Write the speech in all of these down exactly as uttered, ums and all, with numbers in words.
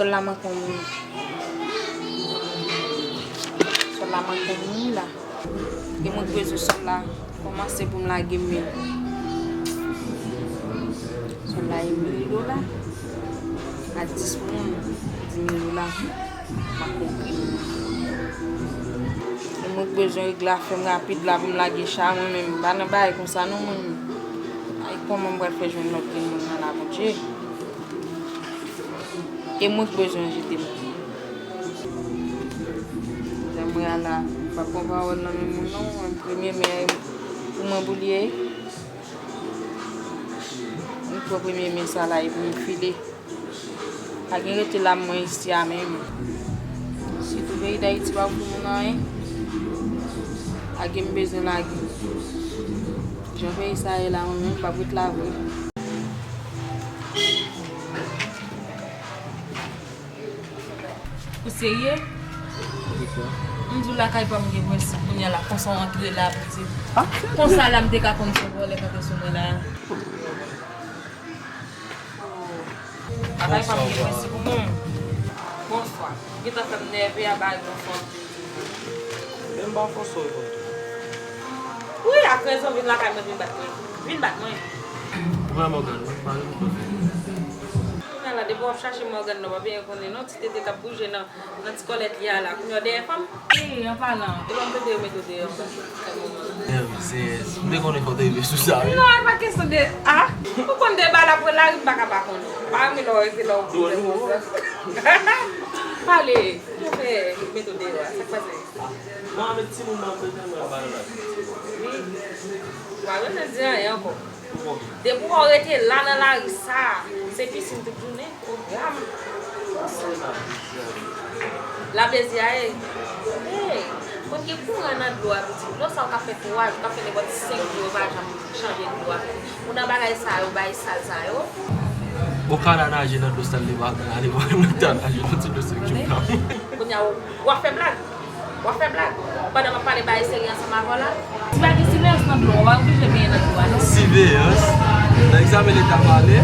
Sòl la manke yon moun. Sòl la manke yon moun la. E mwen k bezwen sòl la kòmanse pou m lage men. Sòl la e mil dola. A dis moun, dis mil dola. M ap konprann. E mwen k bezwen regle afè m rapid la pou m lage cha mwen menm. M pa nan bagay konsa non mwen menm. Ay kòman m pral fè jwenn lòt grenn moun nan la Bondye. E mwen k bezwen jete m. Zanmi a la, m pa pran pawòl nan men moun non, mwen premye men pou mwen pou l ye. M pran premye men sa la epi m file. Pa gen rete la mwen isi a menm. Sitou peyi Dayiti pa pou moun anyen. Lage m bezwen lage. Jan peyi sa ye la mwen menm m p ap ret la vre. Ou serye? M di w lakay pa m gen prensip kounye a la konsa w antre la pitit. Konsa la m te ka konn se vòlè k antre sou mwen la. Lakay pa m gen prensip ou menm. Bonswa. Ou gentan fè m nève a bay bonswa. Men m pa fòse w reponn tou. Wi, ak rezon, vin lakay mwen, vin bat mwen. Vin bat mwen. Ou wè Mògàn, non? Pale nou kote. Kounye a la, depi w ap chache Mògàn nan, w pa byen konnen non, ti tete k ap bouje nan, nan ti kòlèt li a la. Kounye a w dèyè fanm? Wi, an palan. Epa m tande yo mete w deyò. Mèvzèz. M te konnen fò w te rive sou sa, wi. Non, e pa kesyon de, a, ou konn de bagay la pou lari, m pa ka pa konn. Pa renmen lè w rete la, ou konn fè konsa. Pale, ki w fè mete w deyò a? Sa k pase? Bon, avèk timoun nan, m te tèlman ba l la. Wi. Ou pa bezwen di anyen ankò. Depi w rete la nan lari sa, se pisin tout jounen, pwogram. Laplezi a ye. Hey, konn gen kouran nan dlo a pitit. Dlo sa ou ka fè twa jou, ou ka fè nenpòt senk jou, ou pa janm chanje dlo a. Ou nan bagay sa yo, bagay sal sa yo. Ou ka nan naje nan dlo sal li pa ale, mwen ta naje nan ti dlo senk jou la. Kounye a, w ap fè blag. W ap fè blag. Pandan m ap pale bagay serye ansanm avè w la. Si pa gen siveyans nan dlo a, w pa oblije benyen nan dlo a, non. Siveyans? Nan egzamen leta m ale,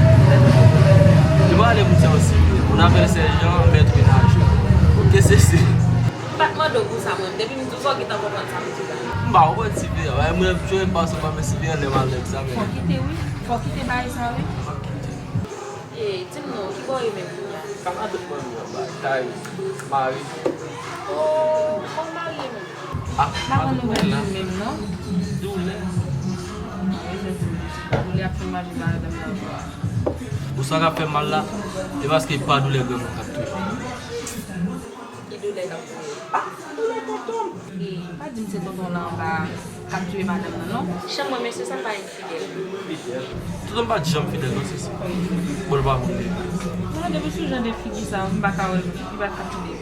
yo pa rele moun sa yo siveyans. On appelle ces gens maître nageur. Ok, se, se. M pa t mande w pou sa, mwen. Depi m di w sa, w gentan konprann sa m di la. M pa konprann siveyans. Mwen, mwen, m pase pa men siveyans lè m al nan egzamen. Fò kite, wi. Fò kite bagay sa, wi. E, di m non, ki bò w ye menm kounye a? Kay matant manmi anba, kay mari. Oh, kòman w ye menm? Ah, m pa konn nouvèl li menm non. Doulè. Doulè ap fè maji madanm nan. Pou sa k ap fè mal la, e paske pa doulè granmoun k ap touye. Ki doulè k ap touye? Ah, doulè tonton m. E, pa di m se tonton w la anba k ap touye madanm nan non. Chan mwen, mesye sa pa enfidèl. Fidèl? Tonton m pa t janm fidèl non, Sesi. Bon, l pa konn li. Non, depi sou jan de figi sa, m pa ka wè l, li pa t ka fidèl.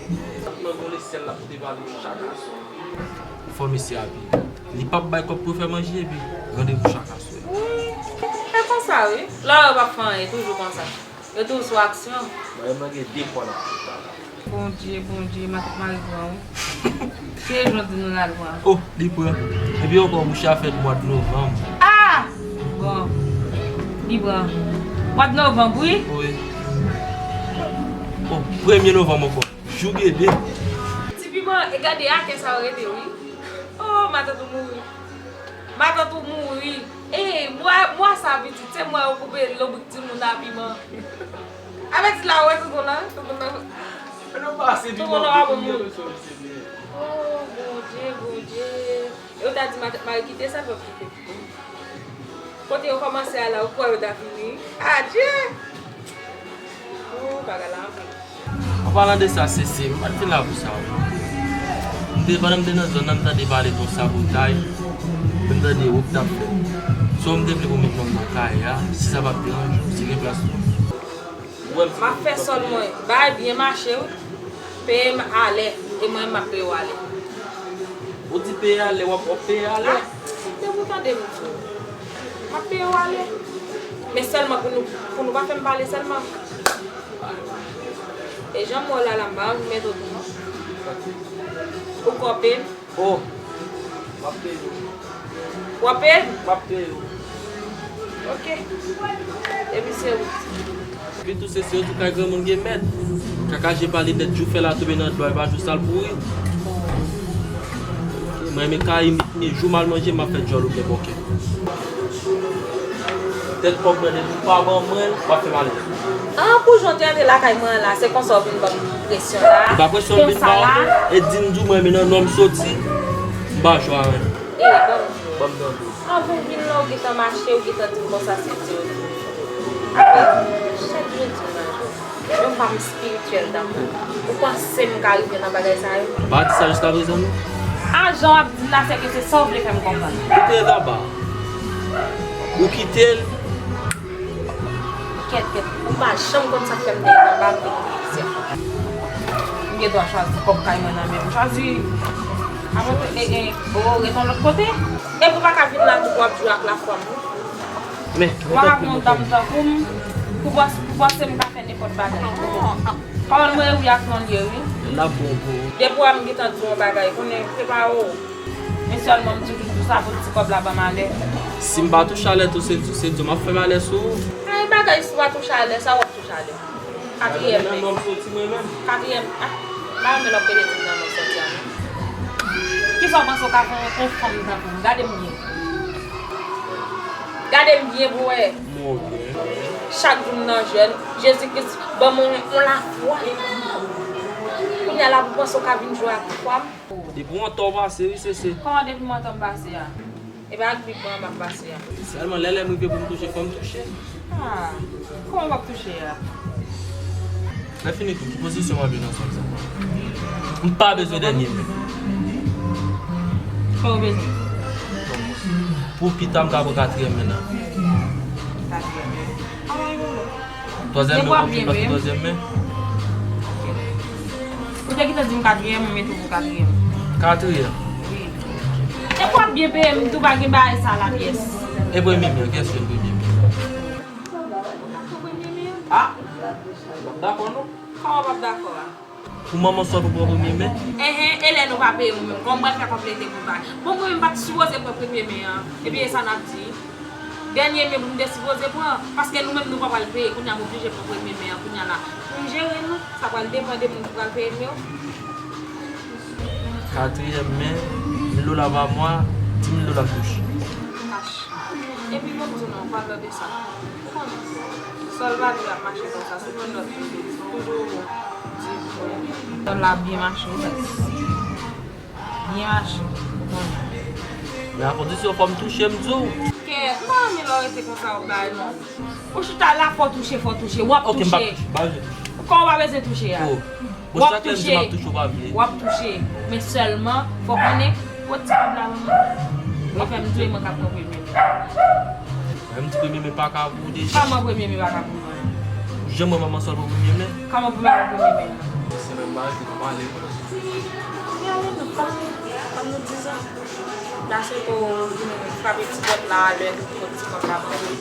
Nan gon lesyèl l ap pote ba nou chak aswè. Fò mesye a pi. Li p ap bay kòb pou yo fè manje, epi randevou chak aswè. Wi, e konsa wi. Lò yo p ap fè anyen, toujou konsa. Yo toujou sou aksyon. Mwen, mwen gen de fwa l ap fè sa. Bondye, Bondye, matant mari pran wi. Se jodi nou la l pran. Oh, li pran. Epi ankò, mouche a fèt mwa novanm. Ah! Bon. Li pran. Mwa novanm, wi? Wi. Oh, premye novanm ankò. Jou gede. Ti piman, e gade atè sa yo rete, wi. Oh, matant ou mouri. Matant ou mouri. Ey, mwa, mwa sa pitit, se mwa yo koupe lobrik timoun a piman. Apeti la, ou wè tonton nan, tonton nan. Tonton nan pa bon moun. Oh, Bondye, Bondye. E ou ta di matant mari kite sa, fè w kite. Kote yo kòmanse a la, ou kwè yo ta fini? Adje! Oh, bagay la anpil. An palan de sa, Sesi, m pa t vin la pou sa, wi. M te, pandan m te nan zòn nan, m tande pale de yon sabotay. M tande woup t ap fèt. So, m te vle pou m met non m nan kay la, si sa p ap deranje w, si gen plas pou mwen. M ap fè sòl mwen, bagay byen mache, wi. Peye m alè, e mwen, m ap peye w alè. Ou di peye alè, w ap, w ap peye alè? Ah, depi w tande m di w, m ap peye w alè. Men sèlman pou nou, pou nou pa fè m pale sèlman. E jan m wè w la, la, m pa anvi mete w tou non. Ou kòpe m. Oh, m ap peye w. W ap peye m? M ap peye w. Ok. Epi se wout. Epi tou se, se yo tou kay granmoun gen mèt. Kaka je pale bèt, jou fè la tonbe nan dlo, e pa jou sal pouri. Mwen renmen kay, men jou m al manje, m ap fè djòl oubyen bòkè. Tèt kòb mwen, depi w pa ban mwen l, w ap fè m alèz. Ah, pou jan w te antre lakay mwen an la, se konsa w vin ban m presyon la. E pa presyon l vin ba w, e di m di w mwen renmen nan nonm soti, m pa jwe avè l. E, ban m di w. Ban m tande w. Anvan w vin la, w gentan mache, w gentan di m konsa se di w. Apre, chak jou w di m nan jwèt. Menm pa m espirityèl tankou w. Ou panse m ka rive nan bagay sa yo? M pa di sa jiskaprezan, non. A jan w ap di m la, se ke se sa w vle fè m konprann. Ou te laba. Ou kite l. Kèt, kèt. Ou pa janm konn sa k fè m te laba, m te kite plizyè fwa. M gen dwa chwazi kòb kay mwen nan men m. Chwazi. Avan, e, e, o, ret yon lòt kote. Epi w pa ka vin la tou pou w ap jwe ak lafwa m, non. Men, w pa ka pran yon dam tankou m pou pans-, pou panse m ka fè nenpòt bagay. Pawòl mwen wi ak non l ye wi. L ap bon pou ou. Depi w a m gentan di w yon bagay, konnen se pa ou. Men sèlman m toujou di w sa pou ti kòb la ban m alè. Si m pa touche alè tou, se, se di w m ap fè malè sou ou. Ay bagay, si w pa touche alè, sa w ap touche alè? Katriyèm men. Katriyèm, ah, m pa renmen lè w pede di m nan non sòti a non. Kisa w panse w ka fè yon fanm tankou m? Gade m byen. Gade m byen pou w wè. Chak jou m nan jèn. Jezi Kris ban m yon, yon lafwa. Kounye a la pou w panse w ka vin jwe ak fwa m. Depi w antò w pase wi, Sese. Kòman depi m antò m pase a? E pa ak bib mwen an m ap pase a. Sèlman lè, lè m rive pou m touche, fò m touche. Ah, kòman w p ap touche a? Lè fini tou, ki pozisyon w ap jwe nan sòl sa? M pa bezwen dènye men. Sa w bezwen? Pou pita m ka pran katriyèm men nan. Katriyèm men. Anmwey, twazyèm men, w ap jwe lòt twazyèm men. Ou te gentan di m katriyèm, ou mete pou katriyèm. Katriyèm. Wi. E w ap byen peye m tou, pa gen bagay sa la pyès. E premye men, kiyès ki jwenn premye men? Ah, w ap dakò non. Kòman w ap dakò a? Pou manman sòl pou pran premye men? Enhen, e lè nou pa peye mwen menm, kòman m pral fè konplete pou l pa? Bon, mwen menm m pa t sipoze pran premye men an. Epi e sa n ap di? Dènye men pou m te sipoze pran, paske nou menm nou pa pral peye, kounye a m oblije pran premye men an, kounye a la. Pou m jere nou, sa pral depann de moun ki pral peye m yo. Katriyèm men, mil dola pa mwa, di mil dola touche. Kach. Epi bon, m di w non, palan de sa. Ou konnen, sòl pa di ap mache konsa, sou yon lòt nivo, toujou di. Sòl la byen mache, wi, baz. Byen mache, ou konnen. Men a kondisyon fò m touche, m di w. Kè, m pa renmen lè w rete konsa, w bay non. Ou chita la, fò touche, fò touche, w ap touche. Kòman w pa bezwen touche a? W ap touche, w ap touche, men sèlman, fò konnen, pot ti kòb la ban mwen. Mwen fè m di mwen k ap pran premye men. Menm ti premye men pa ka pou ou deja. Kòman premye men pa ka pou mwen? Ou janm wè manman sòl pran premye men? Kòman pou mwen pran premye men? Se menm bagay ki nan pale. Gade nou pa, kòm nou di sa. N a swete w vin frape ti pòt la a lè nou pot ti pòt la ban nou.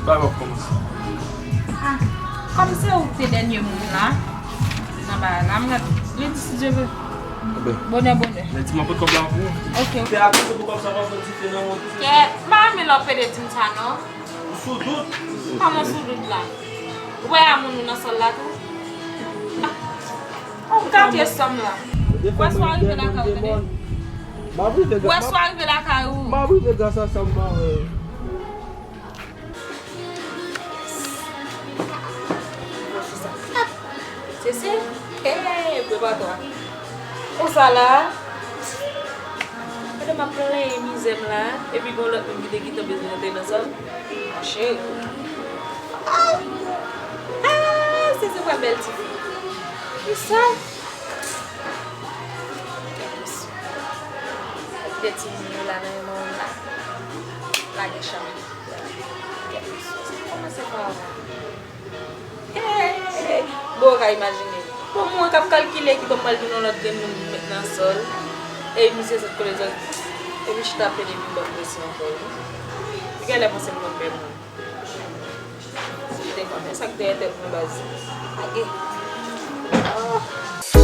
Bagay w ap kòmanse. Ah, kòm se ou ki te dènye moun la nan bagay la, m rete lendi si Dye vle. Bonè, bonè. Lendi m ap pot kòb la pou ou. Ok, ok. Fè atansyon pou kòb sa pa fè dife nan men w. Kèt, m pa renmen lè w pede di m sa non. Ou sou dout. Kòman sou dout la? Ou pa wè moun ou nan sòl la tou? Ah, ou gate sanm la. Ou wè swa rive lakay ou, tande? M ap rive. Ou wè swa rive lakay ou. M ap rive gras a sa m pa wè. Sese, hey, prepare-toi. Konsa la, pandan m ap plenyen mizè m la, epi gon lòt moun ki te gentan bezwen rantre nan zòn. Monchè. Ah, Sese pral bèl tifi. Kisa? Kèt mesye. Kite timoun yo la nan men manman la. Lage chay. Kèt mesye. Kòmanse pa avan. Hey, bon, ou ka imajine. Bon, mwen k ap kalkile ki bò m pral jwenn yon lòt grenn moun pou m met nan sòl. E misye sot kote zòt. Epi chita pede vin ban m presyon ankò, wi. Li genlè panse m konn pè moun. Si m te konnen sa k dèyè tèt mwen, baz. Lage. Ah.